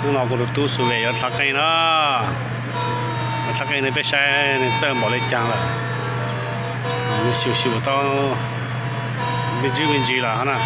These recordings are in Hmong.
Hnub no kuv tus tub Xu Ve yuav txhav qeej na. Txhav qeej ne, peb saib nws txawj npaum li cas lawm. Nws xyum xyum tau me ntsis me ntsis lawm na.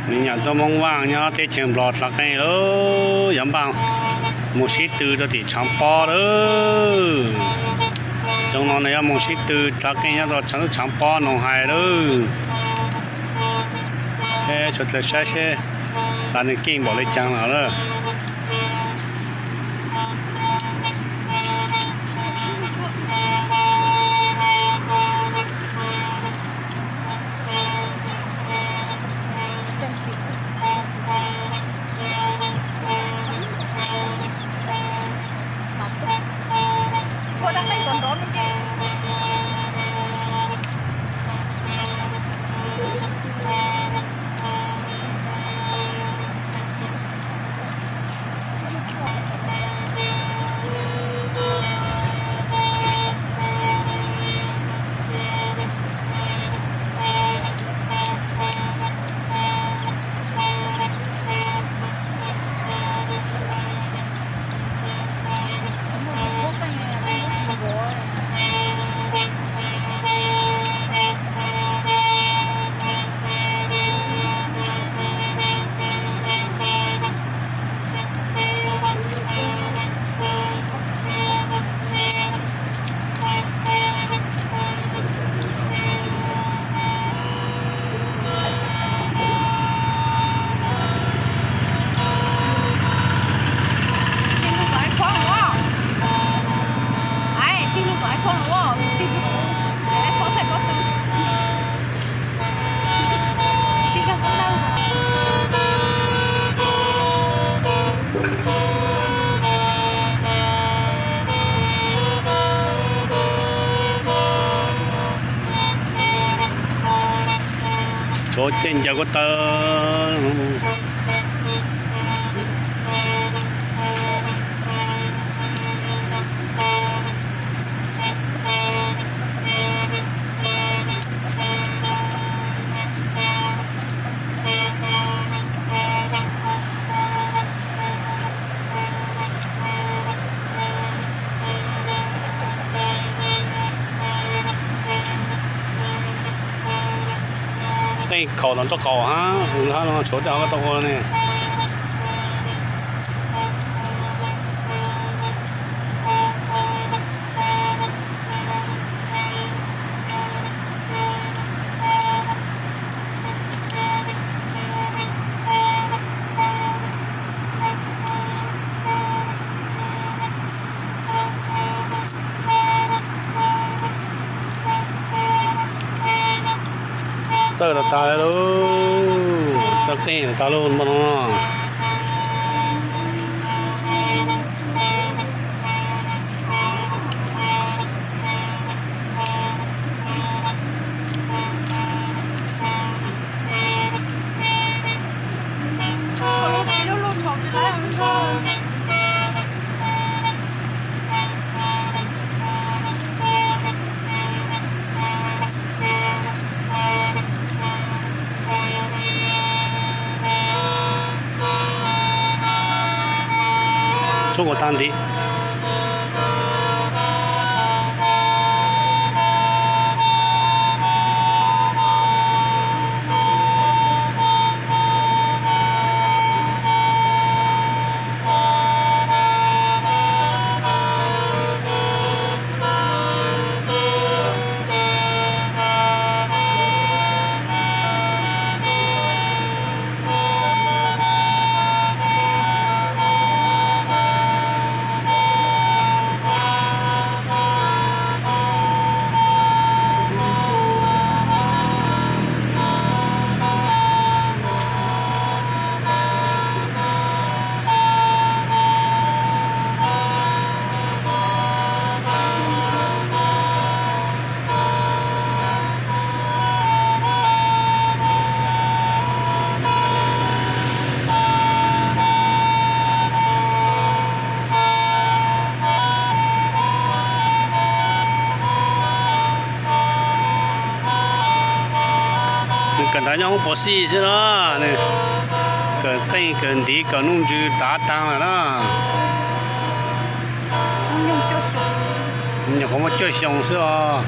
Me nyuam tub Hmoob Vaj nyob teb chaws Nplog txhav qeej lawm, yuav npaj mus sib tw rau tim Tshav Pob lawm. Xyoo no nws yuav mus sib tw txhav qeej nyob rau tshav lub Tshav Pob no hais lawm. Sawv daws saib seb tas nws keej npaum li cas lawm. Tsov caij ncaws ko taw. Tej khaum los nraub qaum hab, ua no tshuav tej ho tau ua ne. Txawj tas tas li lauj, txawj qeej tas tas lauj no. Tsuab kuas tag ntiv. Nyob hoob pov xij xwb no, nws kawm qeej kawm ntiv kawm nuj ntsws tav taag lawm na. Nyuam qhuav muaj cuaj xyoo xwb os.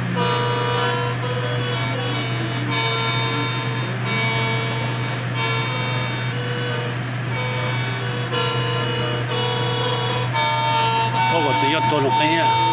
Ua kom txiv yog tuag nws qeej.